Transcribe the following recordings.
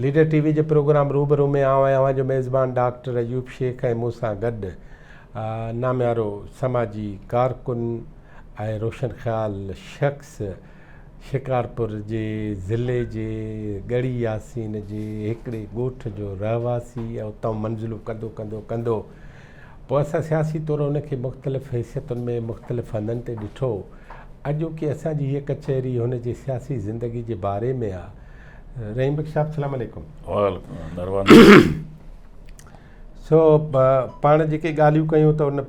Leader ٽي V جي programme روبرو ۾ آئون آهيان اوهان جو ميزبان ڊاڪٽر ايوب شيخ ۽ مون سان گڏ ناميارو سماجي ڪارڪن ۽ روشن خيال شخص شڪارپور جي ضلعي جي ڳڙهي ياسين جي هڪڙي ڳوٺ جو رهواسي ۽ اتان منزلون ڪندو ڪندو ڪندو پوء اسان سياسي طور ان کي مختلف حيثيتن ۾ مختلف هنڌن تي ڏٺو. اڄوڪي اسان جي هيء ڪچهري هن جي سياسي زندگي جي باري ۾ آ. رحيم بخش صاحب سلام عليڪم. وعليڪم مھرباني. سو پاڻ جيڪي ڳالهيون ڪيون ته ان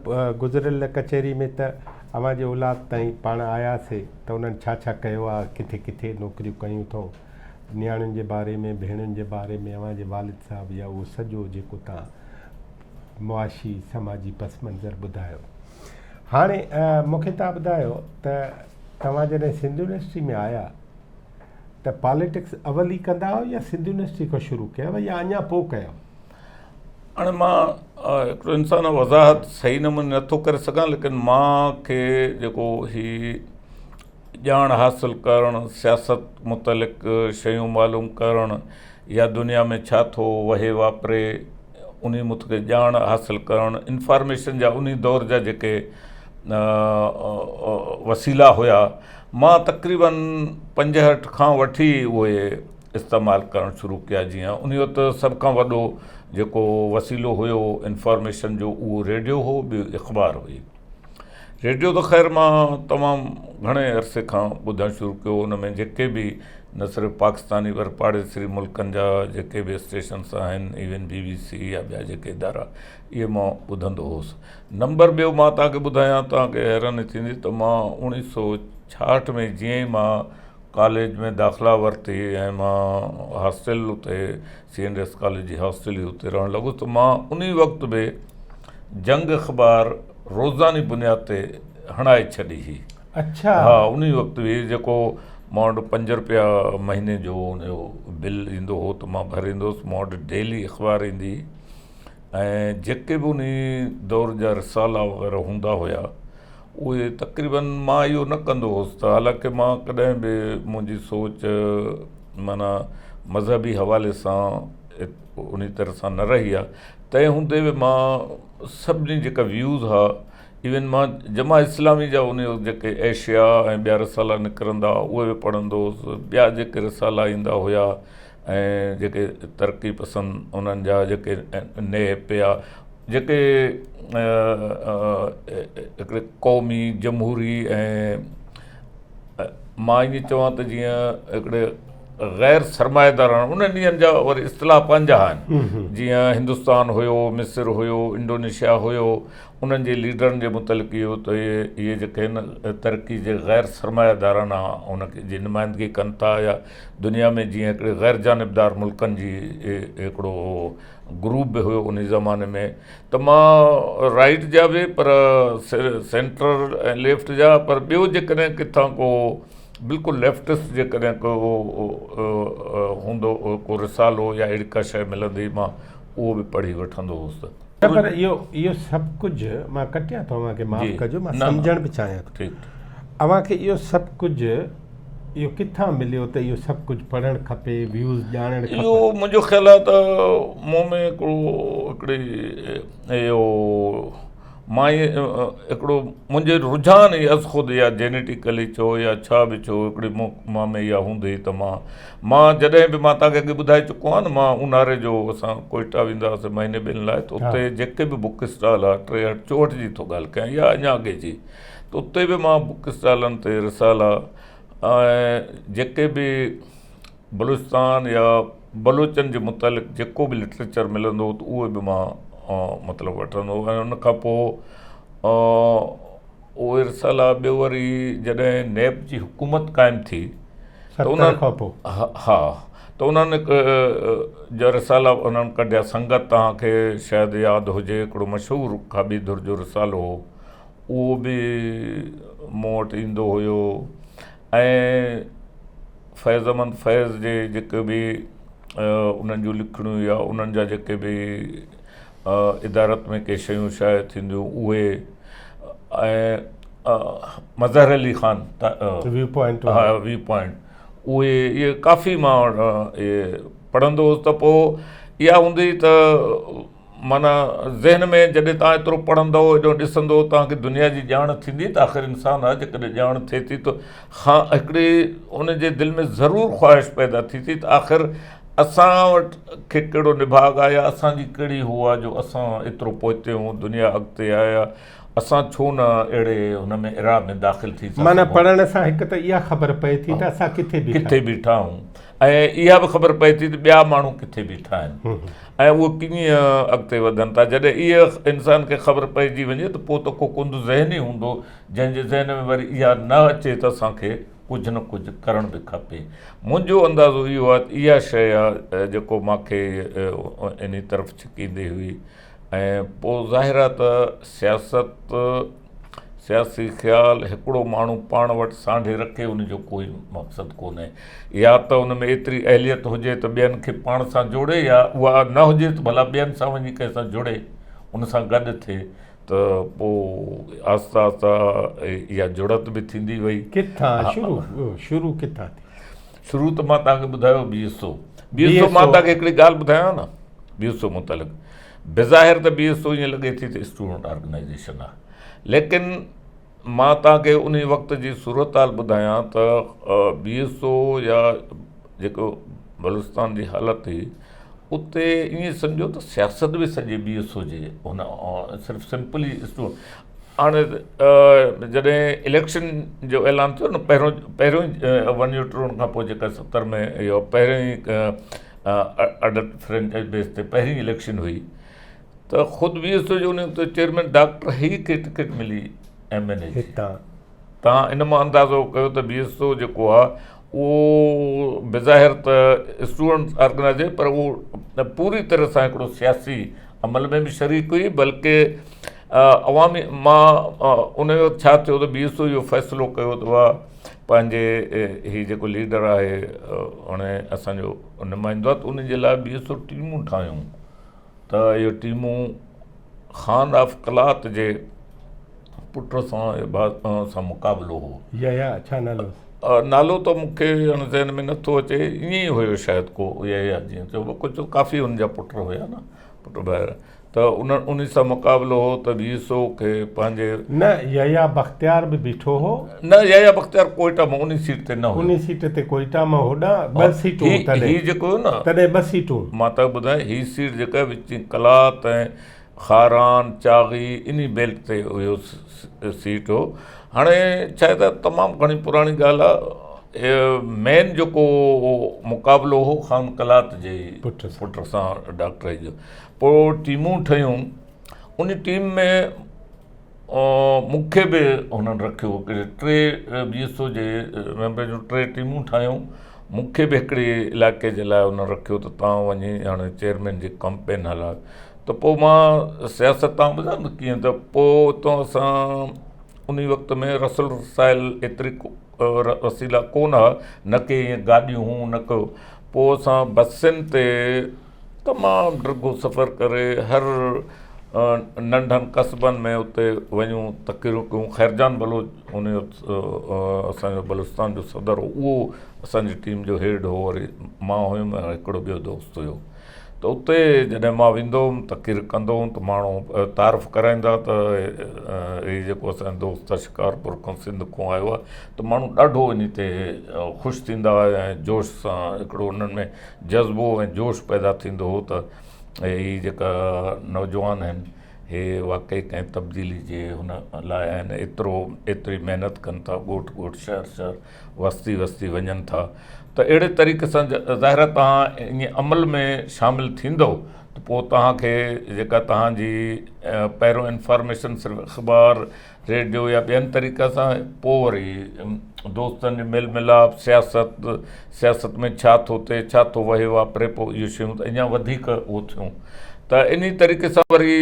گذريل ڪچهري ۾ ته اوهان جي اولاد تائين پاڻ آياسي ته انهن ڇا ڇا ڪيو آ، ڪٿي ڪٿي نوڪريون ڪيون اٿئون، نياڻين جي باري ۾ ڀيڻن جي باري ۾ اوهان جي والد صاحب يا اهو سڄو جيڪو تان معاشي سماجي پس منظر ٻڌايو. هاڻي مون کي توهان ٻڌايو ته توهان جڏهن سنڌ يونيورسٽي ۾ آيا ته پاليٽڪس اول ئي ڪندا هئا يا سنڌ يونيورسٽي کان شروع ڪيو يا اڃا پوء ڪيو؟ هاڻي مان هڪڙو انسان وضاحت صحيح نموني نٿو ڪري سگهان ليڪن مان کي جيڪو هي ڄاڻ حاصل ڪرڻ سياست متعلق شيون معلوم ڪرڻ يا دنيا ۾ ڇا ٿو وهي واپري انهي متعلق ڄاڻ حاصل ڪرڻ انفارميشن جا انهي دور جا جيڪي وسيلا هيا مان تقريبن 65 کان وٺي اهي استعمال ڪرڻ شروع ڪيا جيئن انهي وقت سڀ کان وڏو جيڪو وسيلو هيو انفارميشن جو اهو ريڊيو هو ٻيو اخبار هئي ريڊيو ته خير مان تمام گهڻي عرصي کان ٻڌڻ شروع ڪيو ان ۾ جيڪي به نه صرف پاڪستاني پر پاڙيسري ملڪن جا جيڪي به اسٽيشنس آهن ايون بي بي سي يا ٻيا جيڪي ادارا اهي مان ٻڌندو هوس نمبر ٻيو مان توهان کي ٻڌايان توهان کي حيراني ٿيندي ته مان 1966 ۾ جيئن ئي مان ڪاليج ۾ داخلا ورتي ۽ مان هاسٽل اتي سي اينڊ ايس ڪاليج جي هاسٽل هئي اتي رهڻ لڳس ته مان انهي وقت به جنگ اخبار روزاني بنياد تي هڻائي ڇڏي هئي. اڇا. ها انهي وقت به جيڪو مان وٽ 5 روپيا مهيني جو ان جو بل ايندو هو ته مان ڀريندو هوس مان وٽ ڊيلي اخبار ايندي هئي ۽ جيڪي به انهي دور جا رسالا وغيره هوندا هيا اهي تقريبن مان اهو نه ڪندو هوس ته حالانڪه مان ڪڏهن به منهنجي سوچ معنيٰ مذهبي حوالي سان انهي طرح سان نه رهي آهي تنهن هوندي به مان سڀني جيڪا ويوز ها ايون مان جماعت اسلامي جا انهي وقت جيڪي ايشيا ۽ ٻيا رسالا نڪرندا هئا اهي به پڙهندو هوس ٻيا جيڪي رسالا ايندا هيا ۽ جيڪي ترقي پسند انهن جا جيڪي نيپ يا جيڪي هڪڙي قومي جمهوري ۽ مان ائين چوان ته جيئن هڪڙي غير سرمائيداراڻو انهن ڏينهن جا وري اصطلاح پنهنجا آهن جيئن هندستان هيو مصر هيو انڊونيشيا هيو انهن جي ليڊرن جي متعلق اهو ته اهي جيڪي آهن ترقي جي غير سرمائيدارانه ان جي نمائندگي ڪن ٿا يا دنيا ۾ جيئن هڪڙي غير جانبدار ملڪن جي هڪڙو گروپ به هيو انهي زماني ۾ ته مان رائيٽ جا به پر سينٽر ۽ ليفٽ جا پر ٻيو جيڪڏهن ڪٿان ڪو بلڪل ليفٽسٽ جيڪڏهن ڪو هوندو ڪو رسالو يا اهڙي ڪا شيء ملندي مان اهو به پڙهي وٺندو هوس. نه پر اهو اهو سڀ ڪجهه مان ڪٽيان ٿو اوهان کي معاف ڪجو مان سمجهڻ به چاهيان ٿو اوهان کي اهو سڀ ڪجهه اهو ڪٿان مليو ته اهو سڀ ڪجهه پڙهڻ کپي ويوز ڄاڻڻ کپن. اهو منهنجو خيال آهي ته مون ۾ هڪڙو هڪڙي اهو مان ائين هڪڙو منهنجي رجحان ئي از خود يا جينيٽيڪلي چئو يا ڇا به چئو هڪڙي مون مان ۾ اها هوندي هئي ته مان مان جڏهن به مان توهان کي اڳي ٻڌائي چڪو آهيان نه مان اونهاري جو اسان ڪوئيٽا ويندا هئاسين مهيني ٻن لاء ته اتي جيڪي به بڪ اسٽال آهي 63 64 جي ٿو ڳالهه ڪيان يا اڃا اڳي جي ته اتي به مان بڪ اسٽالن تي رسالا ۽ جيڪي به بلوچستان يا بلوچن جي متعلق جيڪو به لٽريچر ملندو هو ته اهو به مان مطلب وٺندو هو ۽ ان کان پوء اهي رسالا ٻيو وري جڏهن نيپ جي حڪومت قائم ٿي ته 70 کان پوء ها ته انهن هڪ جا رسالا انهن ڪڍيا سنگت توهان کي شايد ياد هجي هڪڙو مشهور کاٻي ڌر جو رسالو هو اهو به مون وٽ ايندو هيو ۽ فيض احمد فيض جي جيڪي به انهن جون لکڻيون يا انهن جا جيڪي به ادارت ۾ ڪي شيون شايع ٿينديون اهي ۽ مظهر علي خان ويو پوائنٽ ها ويو پوائنٽ اهي اهي ڪافي مان اهي پڙهندو هوس ته پوء اها هوندي ته معنيٰ ذهن ۾ جڏهن توهان ايترو پڙهندؤ ايڏو ڏسندؤ توهان کي دنيا جي ڄاڻ ٿيندي ته آخر انسان آهي جيڪڏهن ڄاڻ ٿئي ٿي ته خان هڪڙي ان جي دل ۾ ضرور خواهش پيدا ٿي ٿي ته آخر اسان وٽ کي ڪهڙو نڀاڳ آهي يا اسان جي ڪهڙي هو آهي جو اسان ايترو پوئتي آهيون دنيا اڳتي آهي يا اسان ڇو نه اهڙي هن ۾ ايرا ۾ داخل ٿي ٿا معنيٰ پڙهڻ سان هڪ ته اها خبر پئي ٿي ته اسان ڪٿي بيٺا ڪٿي بيٺا آهيون ۽ اها به خبر پئي ٿي ته ٻيا ماڻهو ڪٿي بيٺا آهن ۽ اهي ڪيئن اڳتي وڌن ٿا. جڏهن اها انسان کي خبر پئجي وڃي ته پوء ته ڪو ڪند ذهن ئي هوندو جنهن جي ذهن ۾ وري اها نه اچي ته اسان کي ڪجهه نه ڪجهه ڪرڻ به کپي. منهنجو اندازو اهو آهي ته اها شيء آهي جيڪو مان کي انهي طرف ڇڪيندي هئي. ۽ پوء ظاهر آهي ته سياست، سياسي خيال هڪڙو ماڻهو پاڻ وٽ سانڍي رکي ان جو ڪوئي مقصد ڪونهي. يا ته ان ۾ ايتري اهليت هجي ته ٻين کي پاڻ سان جوڙي يا اها نه هجي ته ڀلا ٻين سان وڃي ڪنهن سان جڙي ان سان گڏ ٿئي ته پوء آهستي آهستي اها جڙت به ٿيندي وئي. ڪٿان شروع شروع ڪٿان ٿي؟ شروع ته مان توهان کي ٻڌايو B S O. B S O مان توهان کي هڪڙي ڳالهه ٻڌايان نه بي ايس او متعلق بظاهر ته بي ايس او ائين لڳي ٿي ته اسٽوڊنٽ آرگنائيزيشن آهي ليڪن مان توهان کي ان وقت جي صورتحال ٻڌايان ته بي ايس او يا جيڪو بلوچستان جي حالت هئي اتي ائين سمجهو ته سياست به سڄي بي ايس او جي هن صرف سمپلي اسٽوڊنٽ هاڻي جڏهن اليڪشن جو اعلان ٿيو نه پهريون پهريون ون يونٽ ٽوڙڻ کان پوء جيڪا ستر ۾ اهو پهريون ئي اڊلٽ فرنچائز بيس تي پهرين اليڪشن هئي ته خود بي ايس او جو ان وقت چيئرمين ڊاڪٽر هي کي ٽڪيٽ ملي ايم اين اي جي تان ان مان اندازو ڪيو ته بي ايس او جيڪو آهي اهو بظاهر ته اسٽوڊنٽس آرگنائيزيشن پر اهو پوري طرح سان هڪڙو سياسي عمل ۾ به شريڪ هئي بلڪه عوامي مان ان وقت ڇا ٿيو ته بي ايس او اهو فيصلو ڪيو ته اها پنهنجي هي جيڪو ليڊر آهي هاڻي اسانجو نمائندو آهي ته ان جي لاء بي ايس او ٽيمون ٺاهيون ته اهي ٽيمون خان آف قلات جي پٽ سان سان مقابلو هو. يحيٰ ڇا نالو هوس؟ نالو ته مون کي هاڻي ذهن ۾ نٿو اچي ائين ئي هيو شايد ڪو يحيٰ جيئن چئبو ڪجهه ڪافي هن جا پٽ هيا نه پٽ ڀائر ته ان انهي سان مقابلو هو ته بي ايس او کي پنهنجي. نه يحيٰ بختيار به بيٺو هو. نه يحيٰ بختيار ڪوئيٽا مان انهي سيٽ تي نه هيو. انهي سيٽ تي ڪوئيٽا مان هوڏانهن ٻه سيٽون هو تڏهن. هي جيڪو هيو نه. تڏهن ٻه سيٽون. مان توکي ٻڌايان هي سيٽ جيڪا وچين قلات ۽ خاران چاغي انهي بيلٽ تي هيو سيٽ هو. هاڻي ڇا آهي ته تمام گهڻي پراڻي ڳالهه آهي مين جيڪو مقابلو هو خان قلات جي پٽ سان ڊاڪٽر جو. پوء ٽيمون ٺهيون ان ٽيم ۾ مون کي به هنن رکيو هڪڙي ٽي بي ايس او جي ميمبر جون ٽي ٽيمون ٺاهيون مون کي به هڪڙي علائقي جي لاء هنن رکيو ته تان وڃي هاڻي چيئرمين جي ڪمپين هلايو ته پوء مان سياست تان ٻڌايو نه ڪيئن ته پوء اتان اسان ان وقت ۾ رسل رسائل ايتري وسيلا ڪونه هئا نه ڪي ائين گاڏيون هيون نه ڪو پوء اسان بسين تي تمام ڊگهو سفر ڪري هر ننڍن قصبن ۾ اتي وڃون تقريرون ڪيون خيرجان بلوچ ان وقت اسانجو بلوچستان جو صدر هو اهو اسانجي ٽيم جو هيڊ هو وري مان هيم ۽ هڪڙو ٻيو دوست هيو ته اتي جڏهن مان ويندو هيم تقرير ڪندو هيم ته ماڻهو تعارف ڪرائيندا ته هي جيڪو اسانجو دوست آهي شڪارپور کان سنڌ کان آيو آهي ته ماڻهو ڏاڍو ان تي خوش ٿيندا هئا ۽ جوش سان هڪڙو انهن ۾ جذبو ۽ جوش پيدا ٿيندو هو ته هي جيڪا نوجوان آهن هي واقعي ڪنهن تبديلي جي هن لاء آهن ايترو ايتري محنت ڪن ٿا ڳوٺ ڳوٺ شهر شهر وستي وستي وڃن ٿا ته اهڙي طريقي سان ظاهر آهي توهان ائين عمل ۾ شامل ٿيندو ته پوء توهان کي جيڪا توهان جي پهريون انفارميشن صرف اخبار ريڊيو يا ٻين طريقن سان پوء وري دوستن جو ميل ميلاپ سياست سياست ۾ ڇا ٿو ٿئي ڇا ٿو وهي واپري پوء اهي شيون ته اڃا وڌيڪ اهو ٿيون ته انهي طريقي سان وري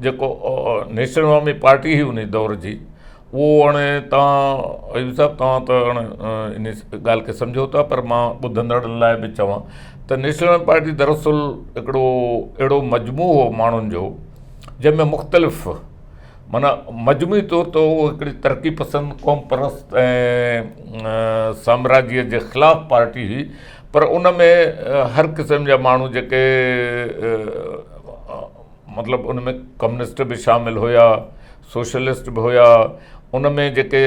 جيڪو نيشنل عوامي پارٽي هئي انهي دور جي اهو هاڻي توهان ايوب صاحب توهان ته هاڻي ان ڳالهه کي سمجهو ٿا پر مان ٻڌندڙن لاء به چوان ته نيشنل عوامي پارٽي دراصل هڪڙو اهڙو مجموعو هو ماڻهن جو جنهن ۾ مختلف معنيٰ مجموعي طور ته اهو هڪڙي ترقي پسند قوم پرست ۽ سامراجيت جي خلاف پارٽي هئي پر ان ۾ هر قسم جا ماڻهو جيڪي مطلب ان ۾ ڪميونسٽ به شامل هيا سوشلسٽ به هيا ان ۾ جيڪي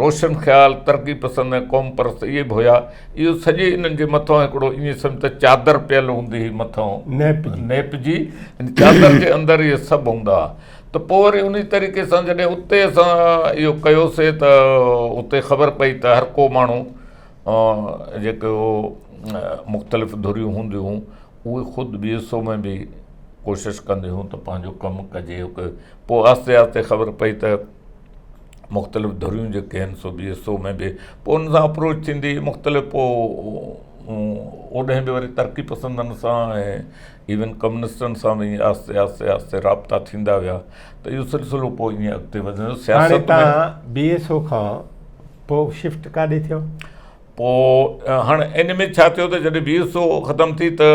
روشن خيال ترقي پسند ۽ قوم پرست اهي به هيا اهو سڄي انهن جي مٿان هڪڙو ائين سمجھ ته چادر پيل هوندي هئي مٿان نيپ جي نيپ جي ان چادر جي اندر اهي سڀ هوندا هئا ته پوء وري انهي طريقي سان جڏهن اتي اسان اهو ڪيوسي ته اتي خبر پئي ته هر ڪو ماڻهو جيڪو مختلف ڌريون هونديون هيون اهي خود بي ايس او ۾ به ڪوشش ڪنديون هيون ته پنهنجو ڪم ڪجي پوء آهستي آهستي خبر پئي ته مختلف ڌريون جيڪي آهن سو بي ايس او ۾ به پوء ان سان اپروچ ٿيندي مختلف پوء اوڏهين به وري ترقي پسندن سان ۽ ايون ڪميونسٽن سان به ائين آهستي آهستي آهستي رابطا ٿيندا ويا ته اهو سلسلو پوء ائين اڳتي وڌندو هاڻي سياست ۾ تان بي ايس او کان پوء شفٽ ڪاڏي ٿيو؟ پوء هاڻ ان ۾ ڇا ٿيو ته جڏهن بي ايس او ختم ٿي ته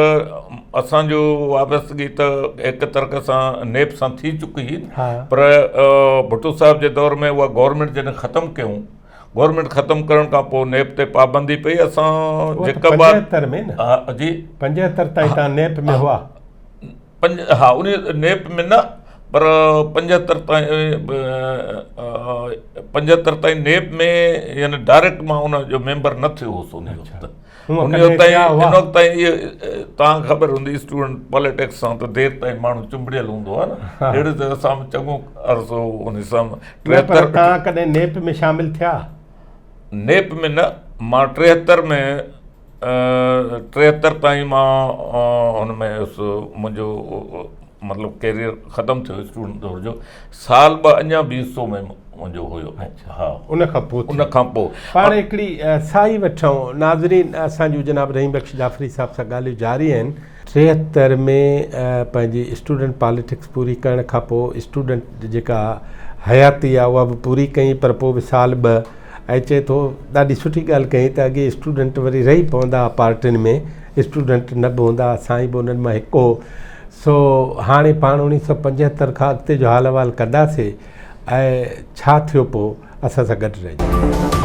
اسان جو وابستگي ته هڪ طرح سان نيپ سان ٿي چڪي هئي پر ڀٽو صاحب جي دور ۾ اها گورنمينٽ جڏهن ختم ڪيون گورنمينٽ ختم ڪرڻ کان پوء نيپ تي پابندي پئي اسان جيڪب 75 ۾ نه جي 75 تائين تان نيپ ۾ هئا پنج ها ان نيپ ۾ نه پر 75 تائين 75 تائين نيپ ۾ يعني ڊائريڪٽ مان ان جو ميمبر نه ٿيو هوس ان وقت ان وقت تائين ان وقت تائين اهي تان خبر هوندي اسٽوڊنٽ پاليٽڪس سان ته دير تائين ماڻهو چنبڙيل هوندو آهي نه اهڙي طرح سان چڱو عرصو ان سان 73 تان ڪڏهن نيپ ۾ شامل ٿيا؟ نيپ ۾ نه مان 73 ۾ 73 تائين مان هن ۾ هيس منهنجو مطلب ڪيريئر ختم ٿيو اسٽوڊنٽ دور جو سال ٻه اڃا بي ايس او ۾ منهنجو هيو ها ان کان پوء ان کان پوء پاڻ هڪڙي ساهي وٺون ناظرين اسان جون جناب رحيم بخش جعفري صاحب سان ڳالهيون جاري آهن 73 ۾ پنهنجي اسٽوڊنٽ پاليٽڪس پوري ڪرڻ کان پوء اسٽوڊنٽ جيڪا حياتي آهي اها به پوري ڪئي پر پوء به سال ٻه ۽ چئي ٿو ڏاڍي سٺي ڳالهه ڪيائين ته اڳي اسٽوڊنٽ وري رهي پوندا ها پارٽين ۾ اسٽوڊنٽ نه به هوندا ها سائين به انهن مان هڪ هو سو هاڻي پاڻ اوڻيهه سو پنجهتر کان اڳتي جو حال احوال ڪنداسي ۽ ڇا ٿيو پوء اسان سان گڏ رهجو.